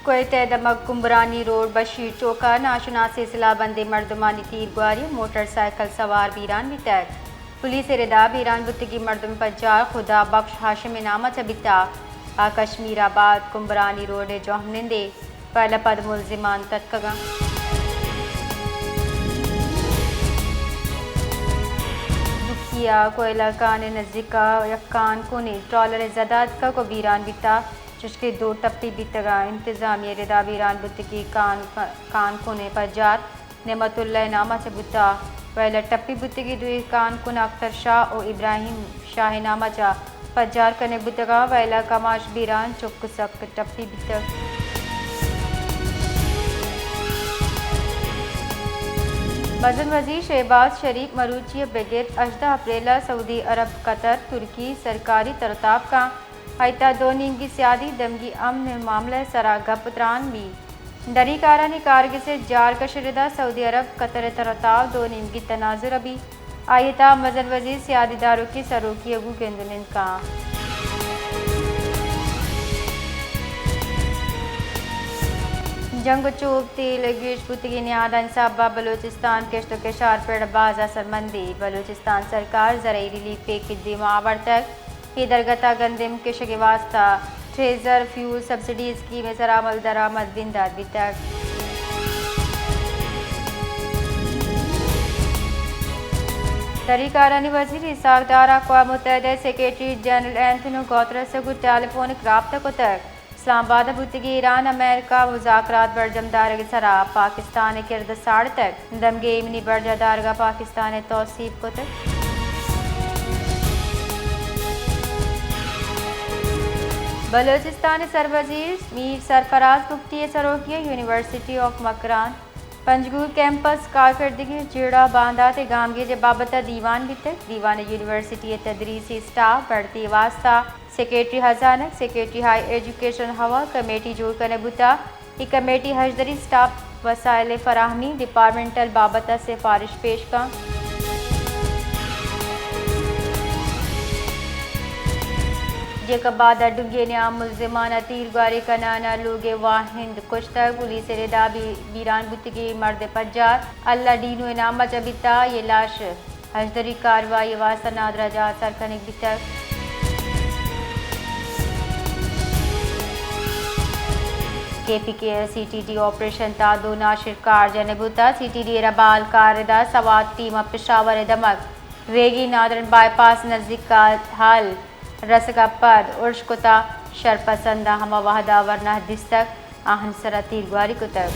کوئٹہ ءِ دمگ کمبرانی روڈ بشیر چوک ءَ ناشناسیں سلاہ بندیں مردمانی تیرگواری ءَ موٹر سائیکل سوار بیران بیتگ۔ پولیس ءِ ردا بیران بوتگیں مردم پجار خدا بخش ہاشم ءِ نام ءَ چہ بیتگ۔ آ کشمیر آباد کمبرانی روڈ ءِ جہمنندے، پہل ءَ پد ملزمان تتکگ اَنت۔ ڈکی ءَ کوئلہ کان ءِ نزیک ءَ یک کان کنے ٹرالر ءِ زد ءَ اتکگ ءُ بیران بیتگ، چوشکہ دو ٹپی بیتگ اَنت۔ انتظامیہ ءِ ردا بیران بوتگیں کان، کان کن ءِ پجار نعمت اللہ ءِ نام ءَ چہ بوتگ۔ ویل ءَ ٹپی بوتگیں دوئیں کان کن اختر شاہ ءُ ابراہیم شاہ ءِ نام ءَ چہ پجار کنگ بوتگ اَنت۔ ویل ءَ کماش بیران چک ءُ سک ٹپی بیتگ۔ مزن وزیر شہباز شریف مروچی ءَ بگر ہژدہ اپریل ءَ سعودی عرب، قطر، ترکی ءَ سرکاری تر ءُ تاب کنت۔ آئی ءِ تہا دو نیمگی سیادی، دمگی امن ءِ معاملہ ءِ سرا گپ ءُ تران بیت۔ دری کارانی کارگس ءِ جارکش ءِ ردا سعودی عرب قطر ءِ تر ءُ تاب دو نیمگی تناظر ءَ بیت۔ آئی ءِ تہا مزن وزیر، سیادی داروکیں سروکی ءَ گوں گند ءُ نند کنت۔ جنگ ءُ چوپ، تیل ءِ گیش بوتگیں نیادانی سبب ءَ بلوچستان ءِ کشت ءُ کشار پڑ ءَ باز اثرمند اِنت۔ بلوچستان سرکار ءَ زرعی ریلیف پیکج دیما آورتگ۔ اے درگت ءَ گندم کشگ ءِ واستہ ٹریزر فیول سبسڈی اسکیم ءِ سرا عمل درآمد بندات بیتگ۔ دری کارانی وزیر اسحاق ڈار ءَ اقوام متحدہ ءِ سیکرٹری جنرل اینتونیو گوترس ءَ گوں ٹیلی فونک رابطہ کتگ۔ اسلام آباد ءَ بوتگیں ایران امریکہ مذاکرات برجم دارگ ءِ سرا پاکستان ءِ کرد ءَ ساڑتگ۔ دمگی ایمنی برجاہ دارگ ءَ پاکستان ءَ توسیپ کتگ۔ بلوچستان ءِ سروزیر میر سرفراز بگٹی ءِ سروکی ءَ یونیورسٹی آف مکران پنجگور کیمپس ءِ کارکردگی، جیڑہ، باندات ءِ گامگیج ءِ بابت ءَ دیوان بیتگ۔ دیوان ءَ یونیورسٹی ءِ تدریسی اسٹاف بڑتی ءِ واستہ سیکرٹری ہزانگ، سیکرٹری ہائیر ایجوکیشن ءِ ہوا کمیٹی جوڑ کنگ بوتگ۔ اے کمیٹی ءَ ہژدری اسٹاف وسائل ءِ فراہمی، ڈیپارٹمنٹل بابت ءَ سفارش پیش کنت۔ جیکب آباد ءَ ڈنگے نیام ملزمان ءَ تیرگواری کنان ءَ لوگ ءِ واہند کشتگ۔ پولیس ءِ ردا بی-، بیران بوتگیں مرد ءِ پجار اللہ ڈینو ءِ نام ءَ چہ بیتگ۔ آئی ءِ لاش ہژدری کاروائی ءِ واستہ نادراہ جاہ ءَ سر کنگ بیتگ۔ کے پی کے ءِ سی ٹی ڈی آپریشن ءِ تہا دو ناشرکار جنگ بوتگ۔ سی ٹی ڈی ءِ ربال کار ءِ ردا سوات ٹیم ءَ پشاور ءِ دمگ ریگی نادرن بائی پاس ءِ نزیک ءَ ہال رسگ ءَ پد ارش کتگ۔ شرپسنداں ہما وہد ءَ ورنا دیستگ۔ آہانی سرا تیرگواری کتگ۔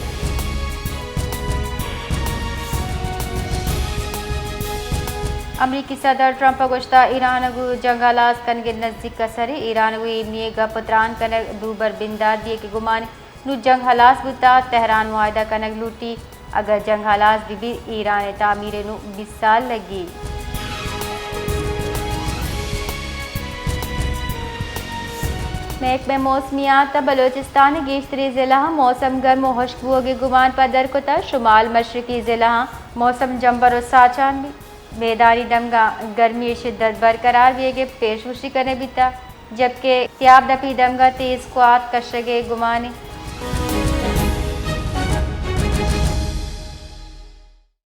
امریکی صدر ٹرمپ ءَ گوشتگ، ایران ءَ گوں جنگ ہلاس کنگ ءِ نزیک ءَ سر اِنت۔ ایران ءَ گوں ایمنی ءِ گپ ءُ تران کنگ دوبر بندات بیگ ءِ گمان اِنت۔ نوں جنگ ہلاس بوتگ، تہران معاہدہ کنگ لوٹیت۔ اگاں جنگ ہلاس بہ بیت، ایران ءِ تعمیر ءَ نوں بیست سال لگیت۔ محکمہ موسمیات ءَ بلوچستان ءِ گیشتریں ضلعاں موسم گرم ءُ ہشک بوگ ءِ گمان پدر کتگ۔ شمال مشرقی ضلعاں موسم جمبر ءُ ساچان بیت۔ میدانی دمگاں گرمی ءِ شدت برقرار بیگ ءِ پیش گوشی کنگ بیتگ، جبکہ تیاب دپی دمگاں تیز کوہات کشگ ءِ گمان اِنت۔